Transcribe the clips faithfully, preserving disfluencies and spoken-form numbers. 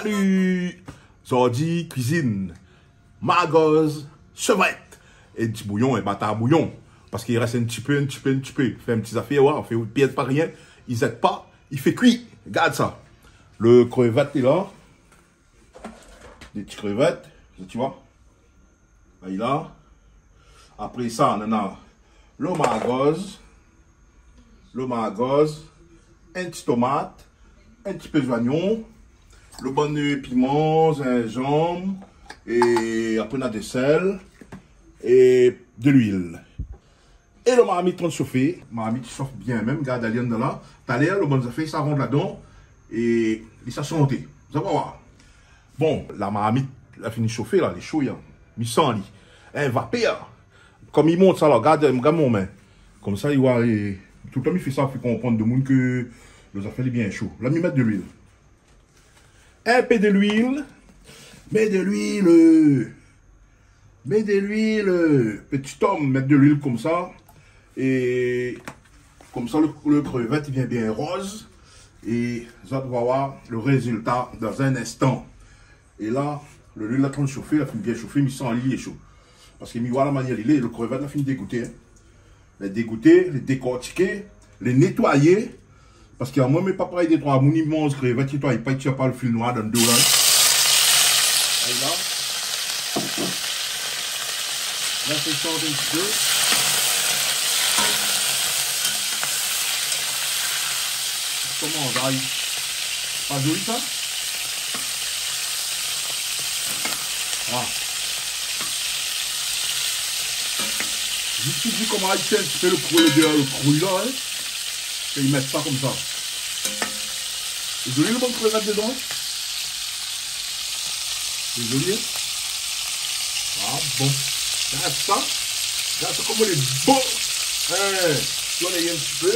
Salut. Zordi kuizine, margoz, sevrèt. É ti bouyon, in batar bouyon. Parske i rès in ti pé, in ti pé, in ti pé. Fé in ti zafèr, wa, fé, i pèrd pa rien. I zèt pa, i fé kui. Gard sa. Lo krevèt lé la. Dé ti krevèt, ti wa. Lé la. Apré sa, nana lo margoz. Lo margoz, in ti tomat, in ti pé zoignon, lo bann piman, zinzanm, é apré nana dé sèl, é de luil. É lo marmit i shofé, marmit i shof bien mèm, gard ali andan la. Talèr, lo bann zafèr i sa rant ladan, é li sa shanté. Zot va war. Bon, la marmit la fini shofé la, lé sho, in. Mi san li. In vapèr. Kom i mont sa la, gard, gard mon min. Komsa, i wa, é, toultan mi fé sa, fé konprann demoun ke lo zafèr lé bien sho. La, mi mèt de luil. In pé de luil. Mèt de luil, eu, mèt de luil, eu, ti tonm, mèt de luil komsa. É komsa, lo, lo krevèt i vien bien roz. É zot va war lo rézilta dan in instan. É la, lo luil la antrinn shofé, la fine bien shofé, mi san li lé sho. Parske mi wa la manièr li lé, lo krevèt la fine dégouté, in. Lé dégouté, lé dékortiké, lé nétoiyé. Parske amoin, mi pa parèy dé troi moun i manz krevèt, i nétoiy pa, i tir pa lo fil noir dan lo do la. Ala. La, sé shant in ti pé. Koman sa i lé pa zoli, sa ? Ah. Zis pou dir koman i tienbo in ti pé lo krou, lo, lo krou la, in. É i mèt sa komsa. Lé zoli, lo bann krevèt dedan, in. Lé zoli, in. Ah, bon. Gard sa. Gard sa koman lé bo. In, tourn ali in ti pé.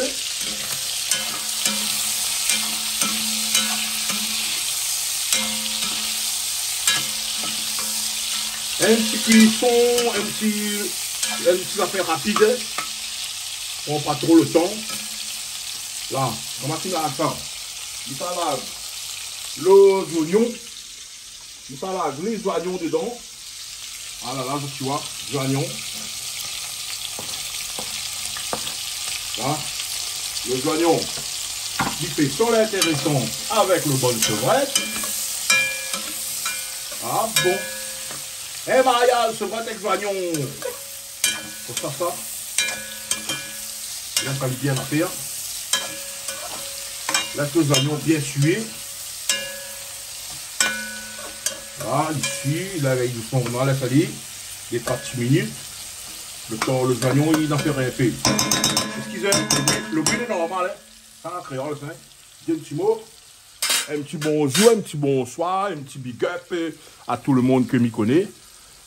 In ti kuison, in ti, in ti zafèr rapid, in. Pran pa tro lo tan. La, koman ti la sa ? Mi sa lav lo zoignon. Mi sa lav lé zoignon dedan. Ala la, zot i wa, zoignon. La, lo zoignon. Li fé son lintérésan avèk lo bann sevrèt. Ah bon. In maryaz sevrèt avèk zoignon. Konmsa sa. Bien kali bien la fé, in. Lès lo zoignon bien sué. La, isi, la, la, i dousman, la, lès ali. Dé troi ti minit. Lo tan, lo zoignon, i la fé in pé. Eskiz, lo bri, lo bri lé normal, in. Sa, an kréol, sa, in. Di in ti mo. In ti bonzour, in ti bonswar, in ti big up, eu, a tout lo moun ke mi koné.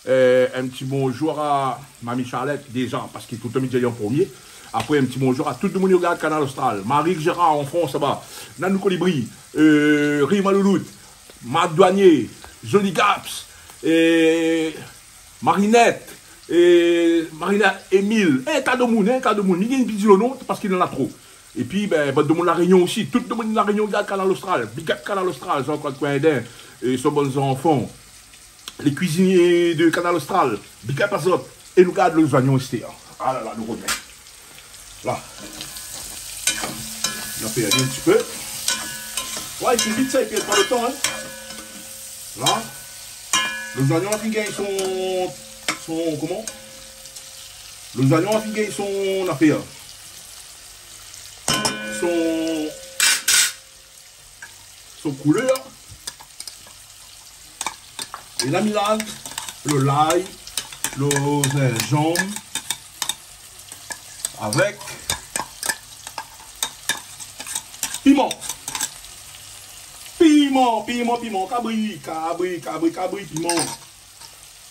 Eu, in ti bonzour a Mami Charlette, déza, parske toultan mi di ali an promié. Apré, in ti bonzour a tout lo moun i rogard Kanal Austral. Marie Gérard an Frans, laba. Nanou Colibri, eu, Rima Louloute, Marc Douanier, Johnny Gaps, é Marinette, é Marina Émile, in ta demoun, in ta demoun. Mi gingn pi di lo non, parske néna tro. Épi, bin, bann demoun La Rényon osi. Tout demoun La Rényon i rogard Kanal Austral. Big up Kanal Austral, Jean-Claude Coindin, é son bann zanfan. Lé kuizinié de Kanal Austral. Big up azot. É nou gard lo zoignon, astèr. Ah la la, nou rovien. La. Nou pèrd in ti pé. Wé, i fé vit sa, i pèrd pa lo tan, in. La. Lo zoignon la fine gingn son, son, koman ? Lo zoignon la fine gingn son afèr. Son, son koulèr. É la mi lav lo lay, lo zinzanm, avèk piman. Piman, piman, piman, kabri, kabri, kabri, kabri, piman.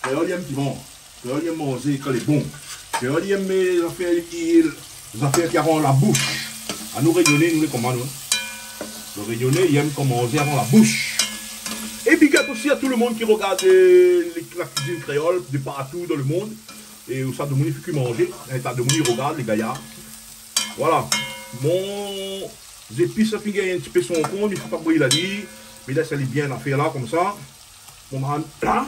Kréol i yèm piman. Kréol i yèm manzé kan lé bon. Kréol i yèm, eu, zafèr ki, zafèr ki avan la boush. Anou Rényoné, nou lé koman nou, in. Lo Rényoné i yèm kan manzé avan la boush. É big up osi a tout lo moun ki rogard, eu, lé, la kuizine kréol de partou dan lo monn. É ousa demoun i fé kui manzé, in ta demoun i rogard, lé gayar. Voilà. Mon zépis la fine gingn in ti pé son kon, mi fé pa bri la di. Mi lès ali bien afèr la, konmsa. Mon man, la.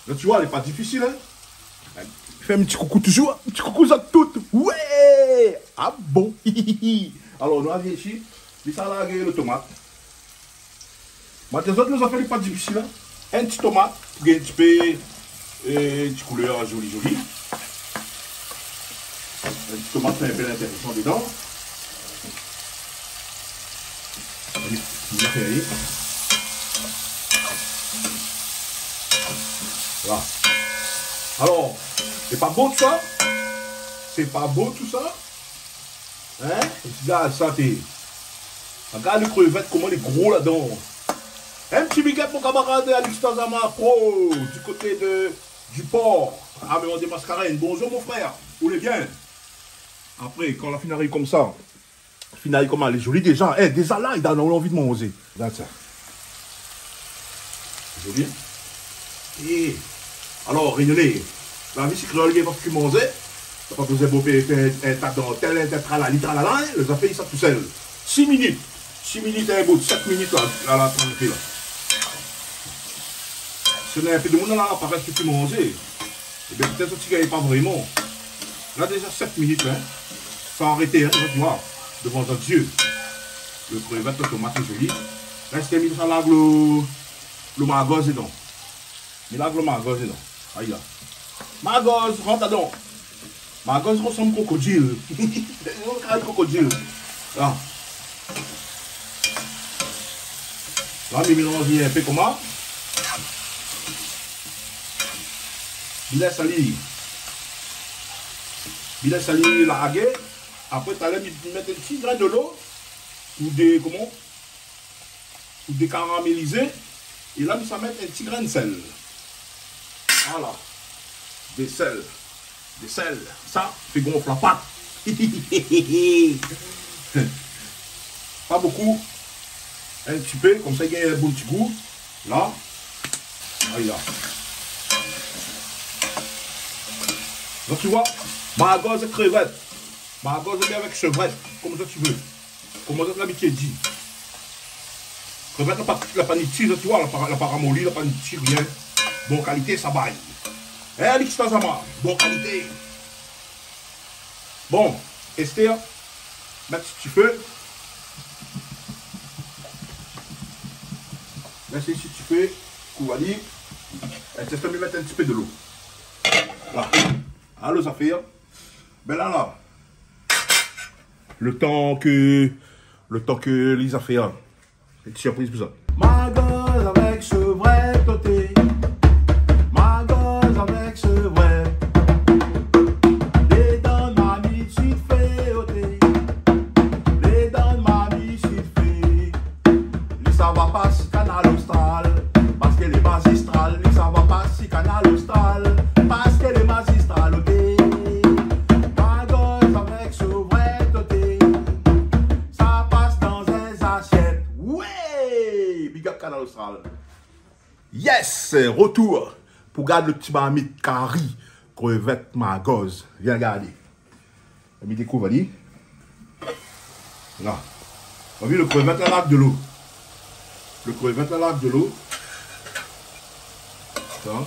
La, ti voi, lé pa difisil, in. Fé in ti koukou touzour, in ti koukou zot tout. Wé! A bon? Alor, nou la vni isi. Mi sa larg lo tomat. Moin di azot, lo zafèr lé pa difisil, in. In ti tomat, pou gingn in ti pé, é, in ti koulèr zoli, zoli. In ti tomat, fé in pé lintérésan dedan. Alé, nou va fé ali. Voilà. Alor, sé pa bo tousa? Sé pa bo tousa? In? Gard sa, té. Gard lo krevèt, koman lé gro ladan. In ti big up mon kamarad Alix Tazama Pro, du koté de, du Port, a Maison des Mascareignes. Bonzour mon frèr, ou lé bien? Apré, kan la fine ariv konmsa, fine ariv konmsa, lé zoli déza. É, déza la, i donn anvi manzé. Gard sa. Zoli, in? É, alor, Rényoné, la vi sé kréol, i gingn pa fouti manzé. Sa pa bezoin bo fé, fé in, in ta dantèl, in ta tralali, tralala, in? Lo zafèr i sava tousèl. Sis minit. Sis minit, in bout, sèt minit la, la, la, trankil la. Si néna in pé demoun la, la pa rès fouti manzé. Ébin, pétèt zot i gingn pa vréman. La, déza sèt minit, in. San arété, in, zot i voi, dovan zot zié. Lo krevèt, lo tomat lé zoli. La, sé mi sa larg lo, lo margoz dedan. Mi larg lo margoz dedan. Ay la. Margoz, rant ladan. Margoz i rosanm krokodil. Li rosanm krokodil. La. La, mi mélanz in pé konmsa. Mi lès ali. Mi lès ali largé. Apré, talèr, mi mèt in ti grin dolo. Pou dé, koman? Pou dékaramélizé. É la, mi sa mèt in ti grin sèl. Voilà. Dé sèl. Dé sèl. Sa fé gonf la pat. Pa bokou. In ti pé, konmsa i gingn in bon ti gou. La. Ay la. Donk, ti voi, margoz é krevèt. Margoz oubien avèk shevrèt, konmsa ti vé. Koman zot la labitid di. Krevèt la pa, la pa ni ti, zot i voi, la pa, la pa ramoli, la pa ni ti, rien. Bon kalité, sa bay. É, Alix Tazama, bon kalité. Bon, Esther, mèt si ti fé. Mèt si ti fé, kou ali. É, Esther, mi mèt in ti pé dolo. La. Alor, sa fé, in. Bin la, la. Lo tan ke, lo tan ke li sa fé, in. In ti sirpriz pou zot. Margoz avèk shevrèt oté. Margoz avèk shevrèt. Lé dan mami ti fé oté. Lé dan mami ti fé. Li sava pa si Kanal Austral. Paske lé mazistral. Li sava pa si Kanal Austral. Paske lé mazistral, oté. Margoz avèk shevrèt oté. Sa pas dan in zasièt. Wé! Big up Kanal Austral. Yes! Retour pou gard lo ti marmit kari, krevèt, margoz. Vien gardé. Mi dékouv ali. La. Ou la vi, lo krevèt la larg dolo. Lo krevèt la larg dolo. Sa.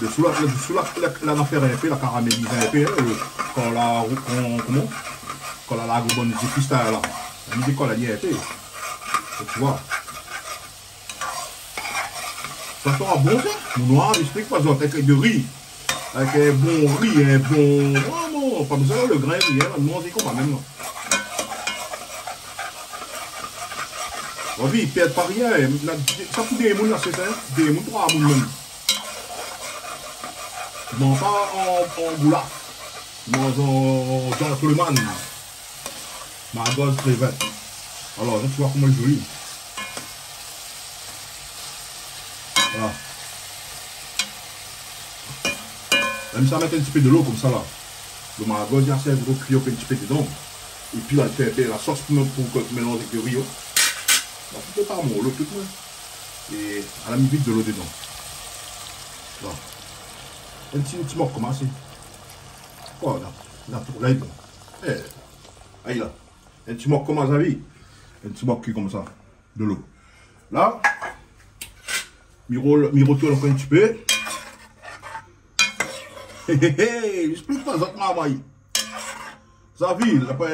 Dosou la, dosou la, la, la, la fé in pé, la karamélizé in pé, in, lo, kan la, kan, koman? Kan la larg bann zépis la, la. La mi dékol ali in pé. Ti voi. Sa sra bon, sa. Mon noir, mi ésplik pa zot, avèk dori. Avèk in bon ri, in bon, oh non, pa bezoin lo grin, rien, la manzé konmsa mèm, non. Ou la vi, i pèrd pa rien, in. Na, sa pou dé moun la, sé sa, in. Dé moun, troi moun mèm. Manz pa an, an goulaf. Manz an gentleman. Margoz, krevèt. Alor, la, ti voi koman lé zoli. Voilà. La mi sa mèt in ti pé dolo konmsa la. Lo margoz, li asé in gro kuiyèr, in ti pé dedan. Épi la, fé in pé la sos pou, pou, pou mélanz avèk lo ri, in. La, tout lé pa molo, tout, in. É la mi vid dolo dedan. Voilà. In ti, in ti mok konmsa. Oh, la, la, la lé bon. É, ay la. In ti mok konmsa, zot la vi. In ti mok ki konmsa. Dolo. La, mi rol, mi rotourn ankor in ti pé. Hé, hé, hé, mi èksplik pa zot marmay. Zot la vi, la pa,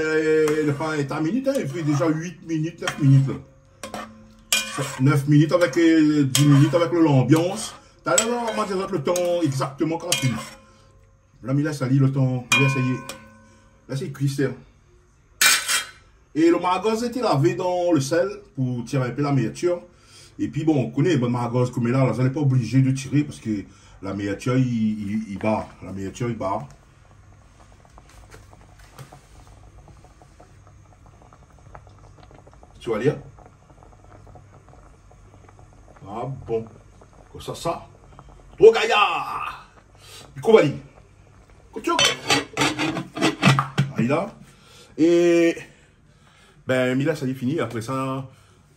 la pa éta minit, in, i fé déza uit minit, nèf minit, la. Nèf minit avèk, euh, dis minit avèk lo lanbians. Talèr la, ma di azot lo tan égzaktoman kan la fini. La, mi lès ali lo tan, mi lès ali, lès ali kui, sé. É lo margoz lété lavé dan lo sèl pou tir in pé lamèrtir. Épi bon, ou koné, bann margoz koméla, la, zot lé pa oblizé de tiré parske lamèrtir i, i, i ba. Lamèrtir i ba. Ti wa li, in ? Ah bon. Konmsa sa. Tro gayar. Li kouv ali. Koutchouk. Ayi la. É, bin, mi lès ali fini. Apré sa,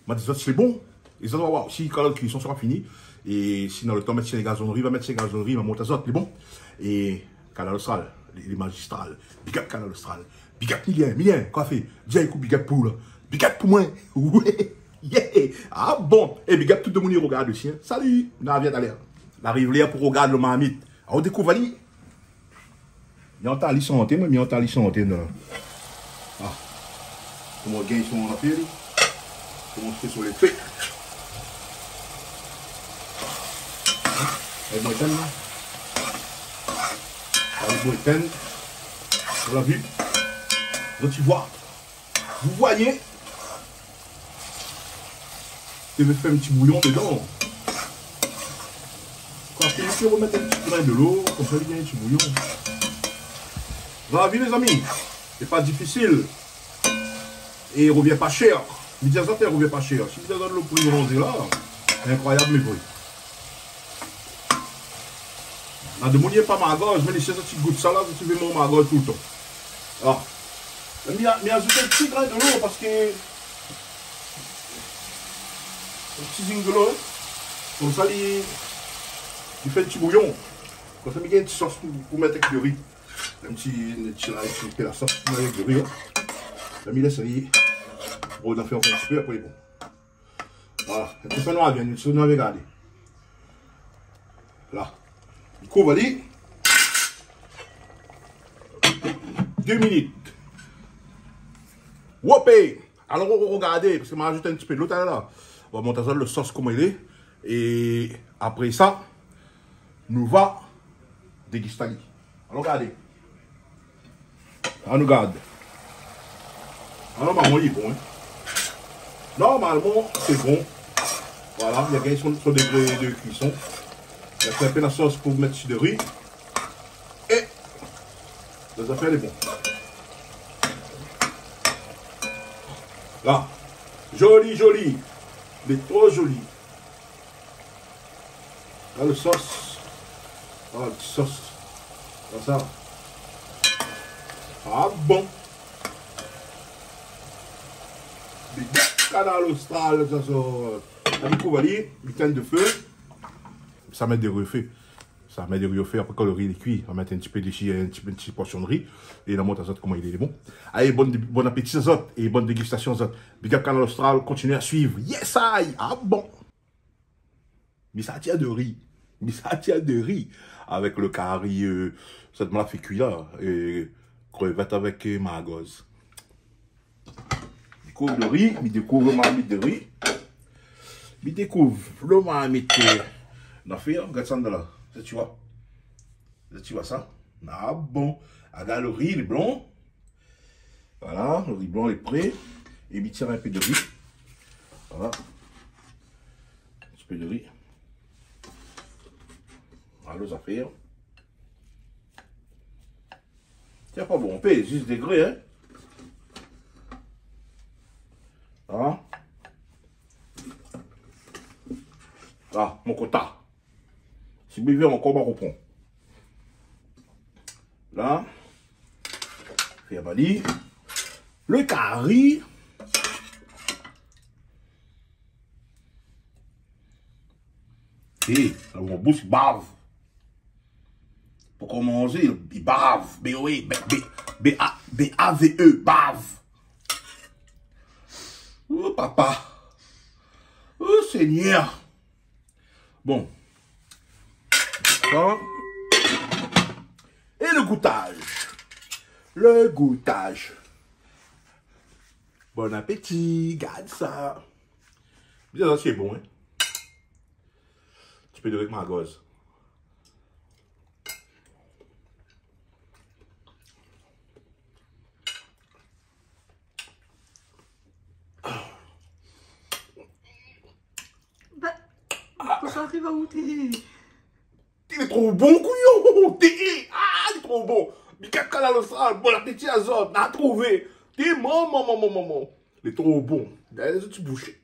ma di zot si lé bon. É zot va oir si kan la kuison sra fini. É si dan lo tan mèt si lé gazonri, va mèt si lé gazonri, ma mont azot, lé bon. É Kanal Austral, lé, lé mazistral. Big up Kanal Austral. Big up Milien, Milien, kosa i fé ? Di aou big up pou ou la. Big up pou moin. Wé. Yeah. Ah bon. É big up tout demoun i rogard osi, in. Sali. Na, vien talèr. La ariv lèr pou rogard lo marmit. Aou dékouv ali. Mi antan li santé, moin, mi antan li santé, non. Ah. Koman gingn son afèr, li. Koman fé son léfé. Èl bon étinn, la. Èl bon étinn. Zot la vi. Zot i voi. Zot i voi. Té vé fé in ti bouyon dedan. Kan té vé romèt in ti grin dolo, konmsa li gingn in ti bouyon. Zot la vi, lézami, lé pa difisil. É i rovien pa shèr. Mi di azot, i rovien pa shèr. Si mi di azot lo pri i ronz la, inkroiyab, mé vré. Na demoun i yèm pa margoz, mé lé sèl zot i gout sa la, zot i vé mon margoz toultan. Ah. Mi a, mi azout in ti grin dolo parske in ti zing dolo, in. Konmsa li, li fé in ti bouyon. Konmsa mi gingn in ti sos pou, pou mèt èk dori. In ti, in ti, in ti pé la sos pou mèt èk dori, in. La mi lès ali rod, fé ankor in ti pé, apré lé bon. Voilà, in ti pé noir, bien, in ti pé noir, regardé. La. Li kouv ali. Dé minit. Wopé. Alor, ou, ou rogard, parske ma azout in ti pé dolo talèr la. Bon, mont azot lo sos koman li lé. É apré sa, nou va dégist ali. Alor, gardé. Anou gard. Ah, normalman, li lé bon, in. Normalman, sé bon. Voilà, li la gingn son, son dégré de kuison. Li la fé in pé la sos pou mèt si dori. É lé zafèr lé bon. La. Zoli, zoli. Lé tro zoli. La, lo sos. Ah, lo ti sos. Konmsa. Ah bon. Big up Kanal Austral, sa, sa. La mi kouv ali, mi tinn dofé. Sa mèt dori o fé. Sa mèt dori o fé, apré kan lo ri lé kui, va mèt in ti pé dési, in ti, in ti porsion de ri. É la mont azot koman li lé, lé bon. Alé, bon, bon apéti azot, é bone dégistasion azot. Big up Kanal Austral, kontinié a suiv. Yes I. Ah bon. Mi sa tir dori. Mi sa tir dori. Avèk lo kari, euh, sèt ma la fé kui la, euh, krevèt avèk, euh, margoz. Mi kouv dori, mi dékouv lo marmit dori. Mi dékouv lo marmit, euh, na fé, in, gard sa la. Sa, ti voi. Sa, ti voi sa. Ah bon. Agard lo ri, lé blan. Voilà, lo ri blan lé pré. É mi tir in pé dori. Voilà. In ti pé dori. Voilà, zafèr. Tiens, pa bon, on pé, zis dégré, in. Voilà. La, mon kota. Si mi vé ankor, ma repran. La. Fé bali. Lo kari. É, la, mon boush i bav. Pou komansé, i bav. B O E, B, B, B A, B A V E, bav. O papa. Oh Seigneur. Bon. Bon. Et le goûtage. Le goûtage. Bon appétit, gard sa. Bien, sa sé bon, hein. Ti pé dori avèk margoz. Ba, pou sa ariv a ou, té. Té lé tro bon, kouyon. Té, ah, lé tro bon. Big up Kanal Austral, bon appétit azot, na trouvé. Té, momon, momon, momon. Lé tro bon. Dayèr, ti boushé.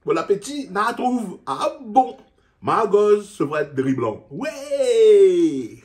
Bon appétit, na trouv. Ah bon. Margoz, sevrèt, dori blan. Ouais.